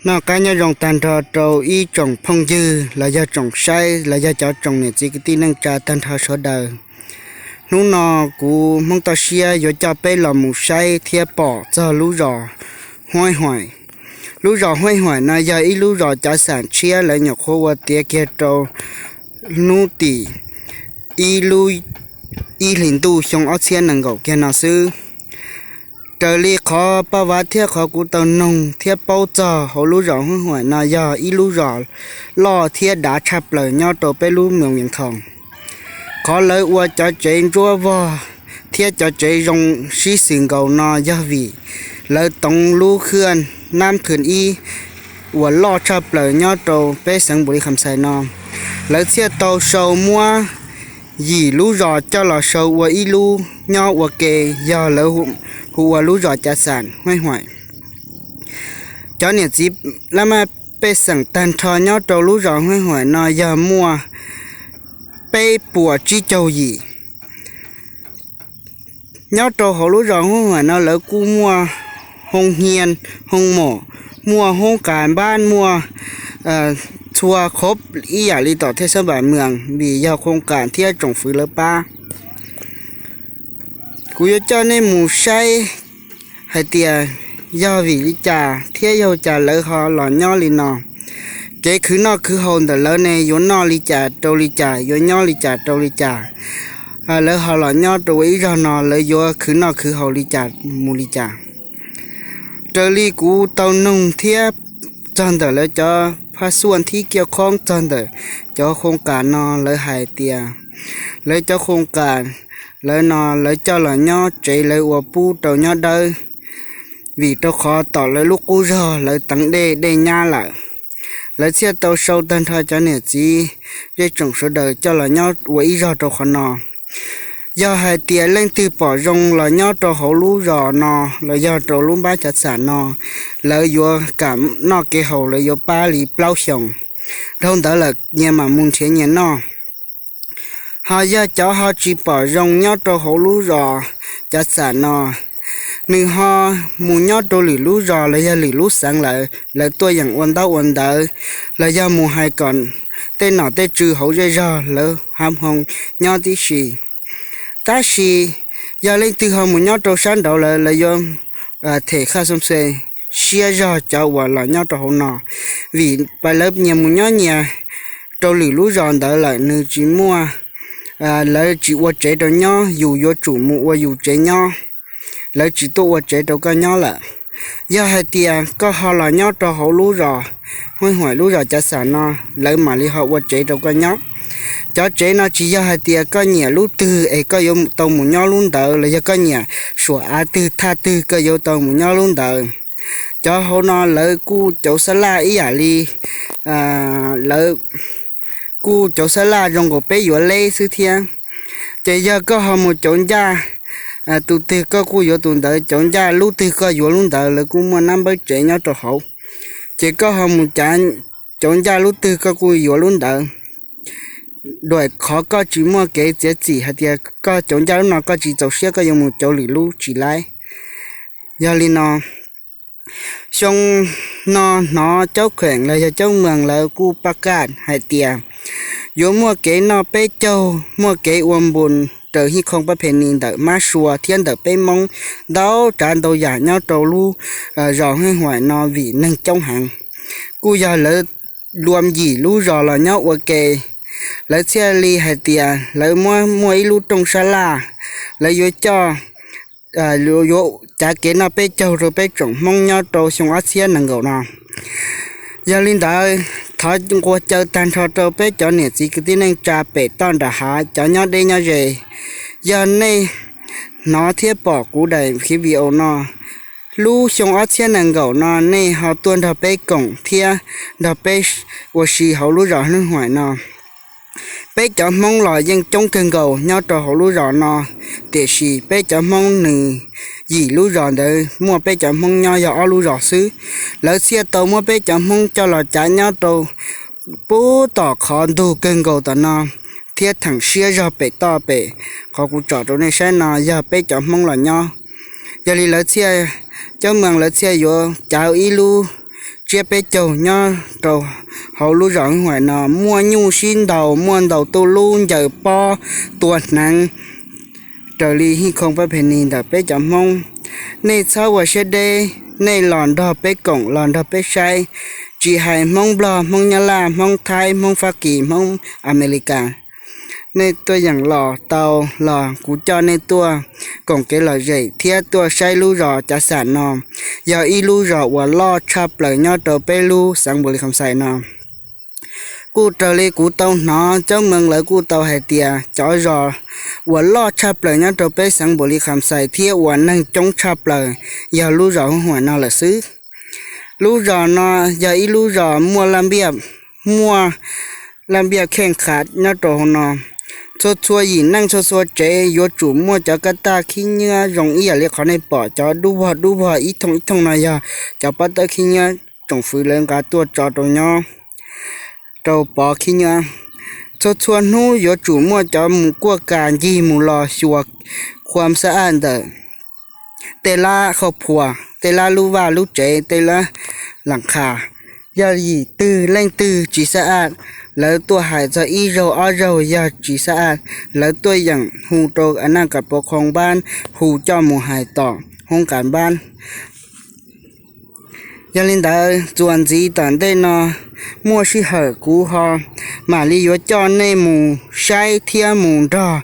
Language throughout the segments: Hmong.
Noj qab nyob zoo tag nrho rau ib tsoom phooj ywg los yog tsoom saib los yog cov tsoom niam txiv kwv tij neej tsa tag nrho sawv daws. Hnub no kuv Hmoob Toj Siab yuav coj peb los mus saib thiab pom txog lub zos Huaib Huaim. Lub zos Huaib Huaim no yog ib lub zos cav xam tshiab, lawv nyuam qhuav ua tiav kiag rau hnub tim ib lub ib hlis ntuj xyoo ob txhiab nees nkaum kiag no xwb. Raws li qhov paj vav thiab qhov kuv tau noog thiab paub txog hauv lub zos Huaib Huaim no yog ib lub zos loj thiab dav tshaj plaws nyob rau peb lub moos Vias Khoom. Qhov lawv ua cov tsev ntsuab vog thiab cov tsev zoo sib xws nkaus no yog vim lawv toov lub khwj nab khwj ib uas loj tshaj plaws nyob rau peb xeev Npaus Lis Kham Xais no. Lawv thiaj tau sau muab yim lub zos coj los sau ua ib lub nyob ua ke, yog lawv hu ua lub zos cav xam Huaib Huaim. Cov niam txiv laj mej pej xeem tag nrho nyob rau lub zos Huaib Huaim no yog muaj peb puas tsib caug yim. Nyob rau hauv lub zos Huaib Huaim no lawv kuj muaj hoo hia, hoo mom, muaj hoob kas npab, muaj txhua qhov ib yam li tom thej xab npam mws vim yog khoos kas thiab tsoom fwv lawv pab. Kuv yuav coj nej mus saib hais tias yog vim li cas thiab yog cas lawv ho los nyob li no. Kev khwv noj khwv haus ntawm lawv ne yuav noj li cas rau li cas, yuav nyob li cas rau li cas, lawv ho los nyob rau ua ib zog no lawv yuav khwv noj khwv haus li cas mus li cas. Raws li kuv tau noog thiab txog ntawm lawv cov phaj xuaj thib kiaj khoob txog ntawm cov khoos kas no lawv hais tias lawv cov khoos kas lawv no lawv coj los nyob tsev lawv ua pub rau nyob dawb, vim rau qhov tom lawv lub qub zog lawv teev dej dej nyab lawm. Lawv thiaj tau sau tag nrho cov niam txiv zej tsoom sawv daws coj los nyob ua ib zog rau qhov no. Yog hais tias leej twg pom zoo los nyob rau hauv lub zos no los yog rau lub npab cav xam no, lawv yuav kam noj kev haus lawv yuav pab li plaub xyoos. Dhau ntawd lawm nyias mam mus nrhiav nyias noj. Ho yog cov ho tsis pom zoo nyob rau hauv lub zos cav xam no, nws ho mus nyob rau lwm lub zos los yog lwm lub xeev lawm, lawv tuaj yeem ua ntaub ua ntawv los yog mus hais kom tej nom tej tswv hauv zej zog lawv ho hoo nyob tib si. Tab sis yog leej twg ho mus nyob rau sab nraud lawm, lawv yuav them qhaj xoo xe siab zog cov uas los nyob rau hauv no, vim lawv nyias mus nyob nyias rau lwm lub zos ntawd lawm nws tsis muaj, lawv tsis ua tsev rau nyob, yus yuav tsum mus ua yus tsev nyob, lawv tsis tuaj ua tsev rau koj nyob lawm. Yog hais tias koj ho los nyob rau hauv lub zos Huaib Huaim lub zos cav xam no, lawv mam li ho ua tsev rau koj nyob. Cov tsev no tsis yog hais tias koj nyiam lub twg es koj yuav tau mus nyob lub ntawd los yog koj nyiam suam av twg thaj twg koj yuav tau mus nyob lub ntawd. Cov hauv no lawv kuj cauv xab laj ib yam li, lawv kuj cauv xab laj zoo nkaus peb yuav leb xwb thiab. Ces yog koj ho mus cauv ncaj tus twg koj kuj yuav tus ntawd, cauv ncaj lub twg koj yuav lub ntawd, lawv kuj muaj nab npawb tsev nyob rau hauv. Ces koj ho mus cav, cauv ncaj lub twg koj kuj yuav lub ntawd. Duam qhov koj tsis muaj kev txiav txim hais tias koj cauv ncaj lub no koj tsis txaus siab koj yuav mus cauv lwm lub tsis laib. Yog li no, xyoo no hnov caub kheem los yog caub moos lawv kuj paj kaj hais tias yuav muaj kev noj peb caug, muaj kev ua npu raws hij khooj pab phe ni ntawm mab sua thiab ntawm peb Hmoob ntau tsav ntau yam nyob rau lub zos Huaib Huaim no vim neeg coob heev. Kuj yog lawv luam yim lub zos los nyob ua ke, lawv thiaj li hais tias lawv muab muaj ib lub rooj sab laj, lawv yuav coj, yuav cav kev noj peb caug rau peb tsoom Hmoob nyob rau xyoo ob txhiab nees nkaum no. Yog li ntawd, thov nquag caw tag nrho rau peb cov niam txiv kwv tij neej tsa pem toj nram hav, cov nyob deb nyob ze, yog nej hnov thiab pom kuv daim khiv video no, lub xyoo ob txhiab nees nkaum no nej ho tuaj nrog peb koom thiab nrog peb ua si hauv lub zos Huaib Huaim no. Peb cov Hmoob los yeej coob kawg nkaus nyob rau hauv lub zos no, tiam sis peb cov Hmoob nws yim lub zos ntawd muaj peb cov Hmoob nyob yog ob lub zos xwb. Lawv thiaj tau muab peb cov Hmoob coj los cav nyob rau pub tom qhov ntug kawg nkaus tom no, thiab theem siab zog pem toj pem qhov kuv tsom rau nej saib no yog peb cov Hmoob los nyob. Yog li lawv thiaj, cov moos lawv thiaj yuav cav ib lub tsiab peb caug nyob rau hauv lub zos Hwj Huam no muaj nyuj sib ntaus, muaj ntaus tuj lub ncaws pob tua hneev raws li hij khoo pab phe ni ntawm peb cov Hmoob. Nej txhob ua siab deb, nej los nrog peb koom, los nrog peb saib, tsis hais Hmoob Nplog, Hmoob Nyab Laj, Hmoob Thaib, Hmoob Fab Kis, Hmoob Amelikas. Nej tuaj yeem los tau los kuv coj nej tuaj koom kev lom zem thiab tuaj saib lub zos Cav Xam no. Yog ib lub zos uas loj tshaj plaws nyob rau peb lub xeev Npaus Lis Kham Xais no. Kuj raws li kuv tau hnov coob meej lawv kuj tau hais tias cov zos uas loj tshaj plaws nyob rau peb xeev Npaus Lis Kham Xais thiab uas neeg coob tshaj plaws yog lub zos Hwj Huam no lawm xwb. Lub zos no yog ib lub zos muaj laj npiaj, muaj laj npiaj kheej khav nyob rau hauv no. Txhua txhua yim neej txhua txhua tsev yuav tsum muaj cov kab taj khib nyiab zoo ib yam li qhov nej pom cov dub vog dub vog ib thooj ib thooj no yog cov pob tawb khib nyiab tsoom fwv lawv nqa tuaj tso rau nyob rau pov khib nyiab. Txhua txhua hnub yuav tsum muaj cov mus kuaj kas ncig mus los xyuas khuam xab aj ntawm tej lab khauj phuas, tej lab lub vaj lub tsev, tej lab lam qha. Yog yim twg leej twg tsis xab aj, lawv tuaj hais txog ib zaug ob zaug yog tsis xab aj, lawv tuaj yeem hu rau a naj kam pov khoo npab, hu coj mus hais tom hoob kas npab. Yog li ntawd txuas ntxiv tom ntej no muaj sij hawm kuv ho mam li yuav coj nej mus saib thiab mus nrog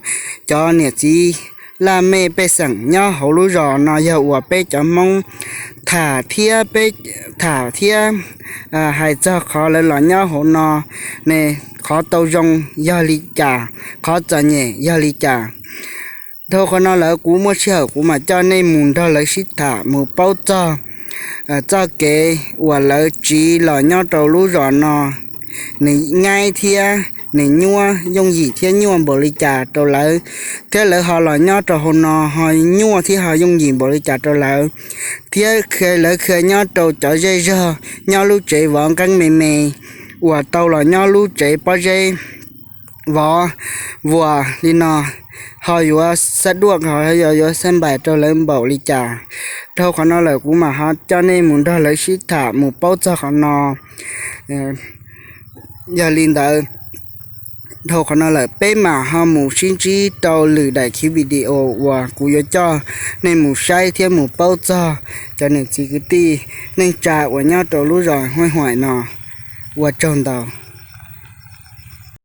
cov niam txiv laj mej pej xeem nyob hauv lub zos no yog uas peb cov Hmoob tham thiab peb tham thiab hais txog qhov lawv los nyob hauv no ne, qhov tau zoo yog li cas, qhov txom nyem yog li cas. Dhau qhov no lawm kuv muaj sij hawm kuv mam coj nej mus nrog lawv sib tham mus paub txog txoj kev uas lawv tsiv los nyob rau lub zos no, nws nyaib thiab nws nyuaj yooj yim thiab nyuaj npaum li cas rau lawv, thiab lawv ho los nyob rau hauv no ho nyuaj thiab ho yooj yim npaum li cas rau lawv, thiab lawv khiav nyob rau cov zej zog, nyob lub tsev vov nqeeb me me, uas tau los nyob lub tsev pob zeb vov vuas li no ho yuav xab duaj, ho yuav xab npais rau lawv npaum li cas. Dhau qhov no lawm kuv mam ho coj nej mus nrog lawv sib tham mus paub txog qhov no. Yog li ntawd, dhau qhov no lawm peb mam ho mus sib ntsib rau lwm daim khiv video uas kuv yuav coj nej mus saib thiab mus paub txog cov niam txiv kwv tij neej tsa uas nyob rau lub zos Huaj Huam no. Ua tsaug ntau.